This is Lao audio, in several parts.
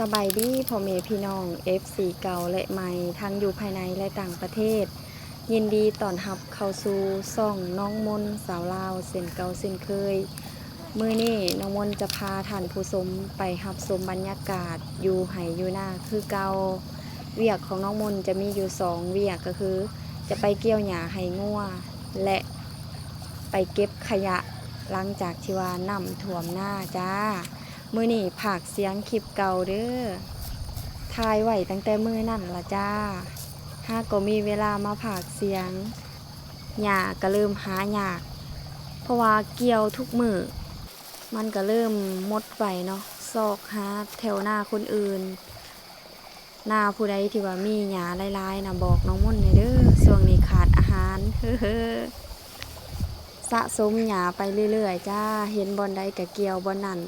ສະບາຍດີພໍ່ແມ່ພີ່ນ້ອງ ເອັຟຊີ ເກົ່າ ແລະ ໃໝ່ ທັງຢູ່ພາຍໃນ ແລະ ຕ່າງປະເທດ, ຍິນດີຕ້ອນຮັບເຂົ້າສູ່ຊ່ອງນ້ອງມົນສາວລາວ ເຊັ່ນເກົ່າເຊັ່ນເຄີຍ. ມື້ນີ້ນ້ອງມົນຈະພາທ່ານຜູ້ຊົມໄປຮັບຊົມບັນຍາກາດຢູ່ໄຮ່ຢູ່ນາຄືເກົ່າ. ວຽກຂອງນ້ອງມົນຈະມີຢູ່ສອງວຽກ ກໍຄືຈະໄປກ່ຽວຫຍ້າໃຫ້ງົວ ແລະ ໄປເກັບຂະຫຍະ ຫຼັງຈາກທີ່ວ່ານ້ຳຖ້ວມນາຈ້າ. ມື້ນີ້ພາກສຽງຄລິບເກົ່າເດີ້ ຖ່າຍໄວ້ຕັ້ງແຕ່ມື້ນັ້ນລະຈ້າ. ຫາກໍມີເວລາມາພາກສຽງ. ຫຍ້າກໍເລີ່ມຫາຍາກ ເພາະວ່າກ່ຽວທຸກມື້ ມັນກໍເລີ່ມໝົດໄປເນາະ. ຊອກຫາແຖວນາຄົນອື່ນ ນາຜູ້ໃດທີ່ວ່າມີຫຍ້າຫຼາຍໆນະ ບອກນ້ອງມົນແດ່ເດີ້ ຊ່ວງນີ້ຂາດອາຫານ. ສະສົມຫຍ້າໄປເລື້ອຍໆຈ້າ ເຫັນບ່ອນໃດກະກ່ຽວບ່ອນນັ້ນ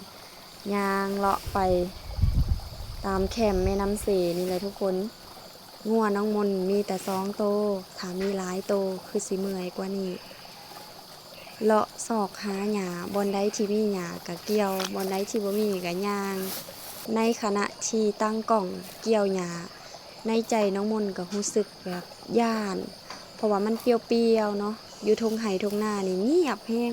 ຍ່າງເລາະໄປຕາມແຄມແມ່ນ້ຳເຊນີ້ແຫຼະທຸກຄົນ. ງົວນ້ອງມົນມີແຕ່ສອງໂຕ ຖ້າມີຫຼາຍໂຕຄືຊິເມື່ອຍກວ່ານີ້. ເລາະຊອກຫາຫຍ້າ ບ່ອນໃດທີ່ມີຫຍ້າກະກ່ຽວ ບ່ອນໃດທີ່ບໍ່ມີກະຍ່າງ. ໃນຂະນະທີ່ຕັ້ງກ້ອງກ່ຽວຫຍ້າ ໃນໃຈນ້ອງມົນກໍຮູ້ສຶກແບບຢ້ານ ເພາະວ່າມັນປ່ຽວໆເນາະ. ຢູ່ທົ່ງໄຮ່ທົ່ງນານີ້ງຽບແຮງ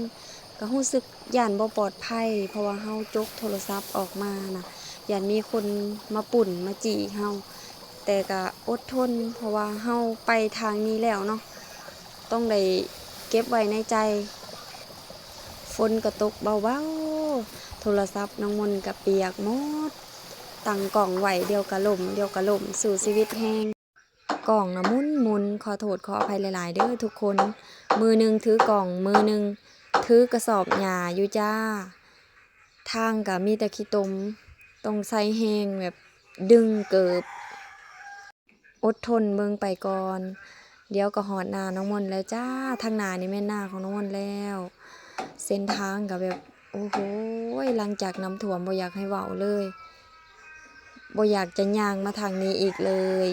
ກໍຮູ້ສຶກຢ້ານບໍ່ປອດໄພ ເພາະວ່າເຮົາຈົກໂທລະສັບອອກມານະ ຢ້ານມີຄົນມາປຸ້ນມາຈີ້ເຮົາ. ແຕ່ກະອົດທົນ ເພາະວ່າເຮົາໄປທາງນີ້ແລ້ວເນາະ ຕ້ອງໄດ້ເກັບໄວ້ໃນໃຈ. ຝົນກະຕົກເບົາໆ ໂທລະສັບນ້ອງມົນກະປຽກໝົດ. ຕັ້ງກ້ອງໄວ້ ດຽວກະລົ້ມ ດຽວກະລົ້ມ ສູ້ຊີວິດແຮງ. ກ້ອງນະໝຸນໆ ຂໍໂທດຂໍອະໄພຫຼາຍໆເດີ້ທຸກຄົນ. ມືໜຶ່ງຖືກ້ອງ ມືໜຶ່ງຖືກະສອບຫຍ້າຢູ່ຈ້າ. ທາງກະມີແຕ່ຂີ້ຕົມ ຕ້ອງໃຊ້ແຮງແບບດຶງເກີບ. ອົດທົນເບິ່ງໄປກ່ອນ ດຽວກໍຮອດນານ້ອງມົນແລ້ວຈ້າ. ທາງໜ້ານີ້ແມ່ນນາຂອງນ້ອງມົນແລ້ວ. ເສັ້ນທາງກໍແບບ ໂອ້ໂຫຍ ຫຼັງຈາກນ້ຳຖ້ວມບໍ່ຢາກໃຫ້ເວົ້າເລີຍ ບໍ່ຢາກຈະຍ່າງມາທາງນີ້ອີກເລີຍ.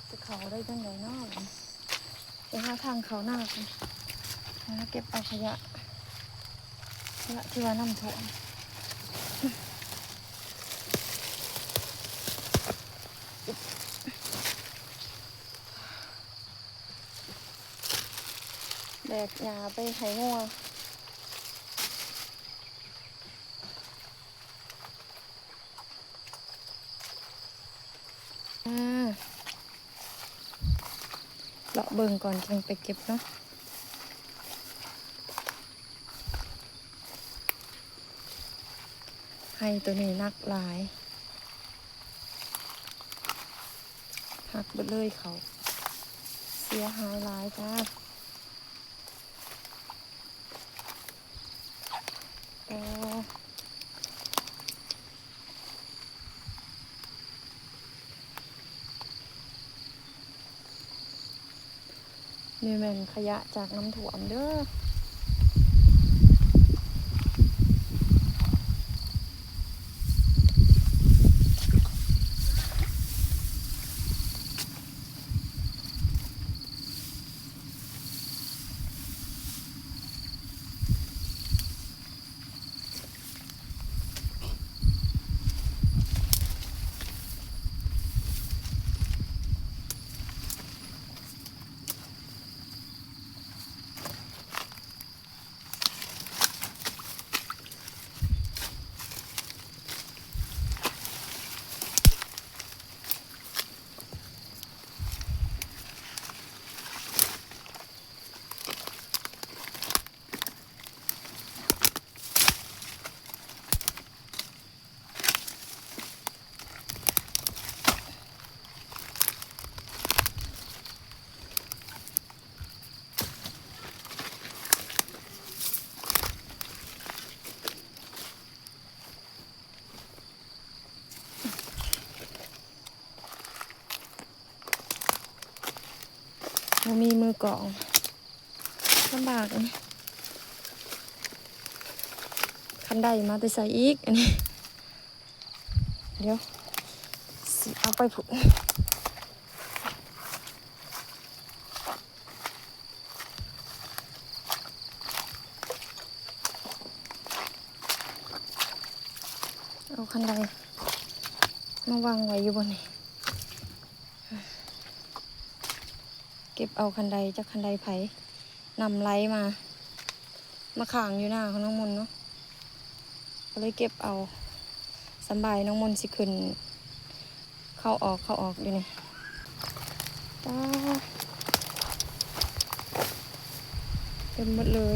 ຈະເຂົ້າໄດ້ຈັ່ງໃດເນາະ? ໄປຫາທາງເຂົ້ານາກ່ອນ ຫາເກັບເອົາຂະຫຍະ ຂະຫຍະທີ່ວ່ານ້ຳຖ້ວມ. ແບກຫຍ້າໄປໃຫ້ງົວ. ອາ ເລາະເບິ່ງກ່ອນຈຶ່ງໄປເກັບເນາະ. ໄຮ່ໂຕນີ້ໜັກຫຼາຍ ຫັກເບິດເລີຍເຂົາ ເສຍຫາຍຫຼາຍຈ້າ. ໂອ້ ນີ້ແມ່ນຂະຫຍະຈາກນ້ຳຖ້ວມເດີ້. ເ ມືກອງ ລຳບາກນີ້ ຄັນໄດມາແຕ່ໃສອີກ ອັນນີ້ ດຽວຊິເອົາໄປພຸ້ນ ເອົາຄັນໄດມາວາງໄວ້ຢູ່ບ່ອນນີ້ ເກັບເອົາຄັນໄດ ຈັກຄັນໄດໃຜ ນ້ຳໄຫຼມາ ມາຄ້າງຢູ່ນາຂອງນ້ອງມົນເນາະ ກໍເລີຍເກັບເອົາ ສຳບາຍນ້ອງມົນຊິຂຶ້ນ ເຂົ້າອອກ ເຂົ້າອອກຢູ່ນີ້ ປາ ເຕັມໝົດເລີຍ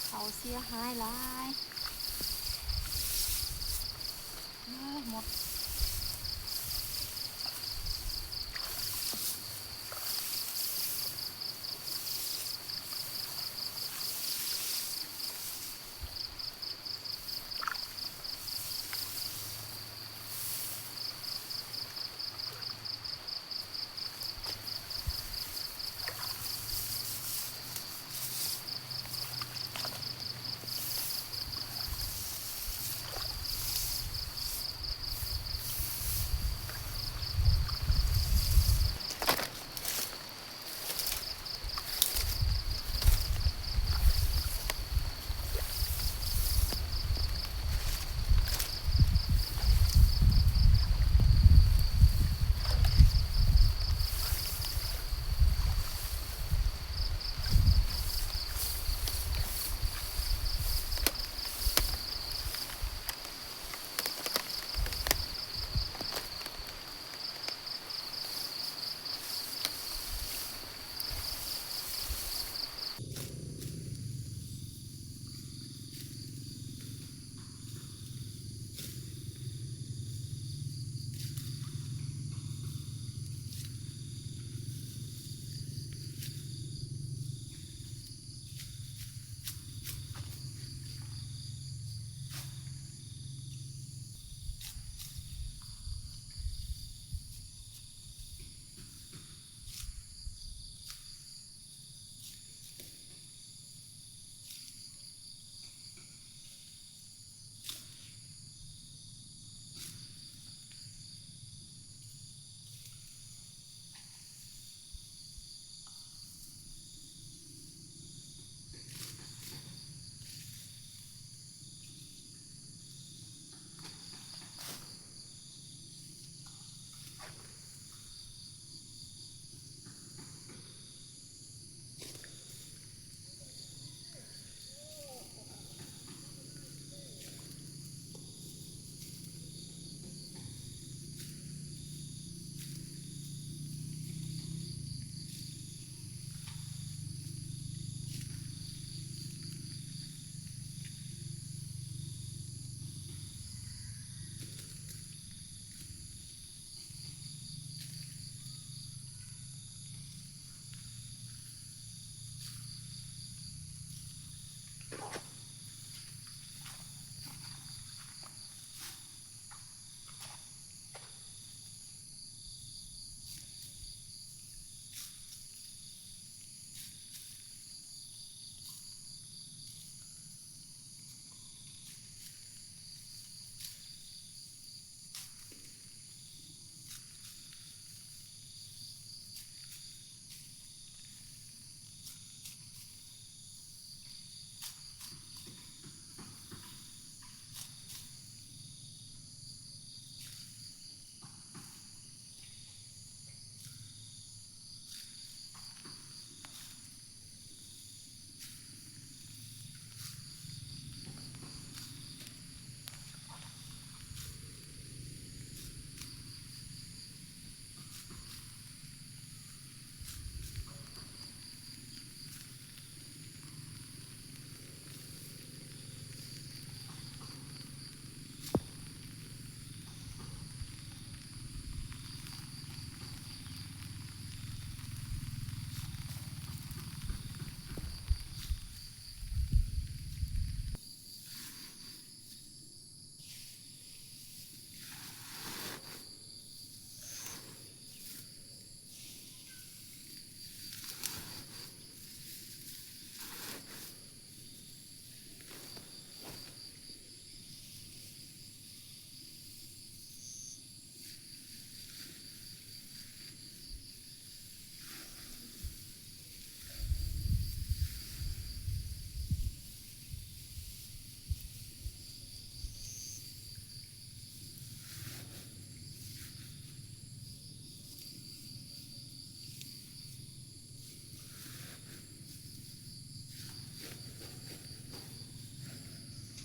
ເຂົ້າເສຍຫາຍຫຼາຍ ໂອ້ ໝົດ. ເ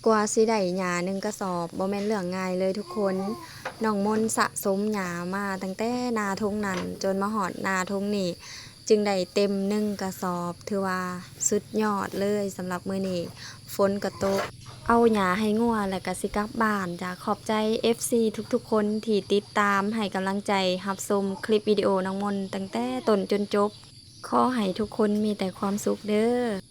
ກວ່າຊິໄດ້ຫຍ້າໜຶ່ງກະສອບ ບໍ່ແມ່ນເລື່ອງງ່າຍເລີຍທຸກຄົນ. ນ້ອງມົນສະສົມຫຍ້າມາຕັ້ງແຕ່ນາທົ່ງນັ້ນ ຈົນມາຮອດນາທົ່ງນີ້ ຈຶ່ງໄດ້ເຕັມໜຶ່ງກະສອບ. ຖືວ່າສຸດຍອດເລີຍສຳລັບມື້ນີ້. ຝົນກໍຕົກ ເອົາຫຍ້າໃຫ້ງົວ ແລ້ວກໍຊິກັບບ້ານ. ຈະຂອບໃຈເອັຟຊີທຸກໆຄົນທີ່ຕິດຕາມ ໃຫ້ກຳລັງໃຈ ຮັບຊົມຄລິບວິດີໂອນ້ອງມົນຕັ້ງແຕ່ຕົ້ນຈົນຈົບ. ຂໍໃຫ້ທຸກຄົນມີແຕ່ຄວາມສຸກເດີ້.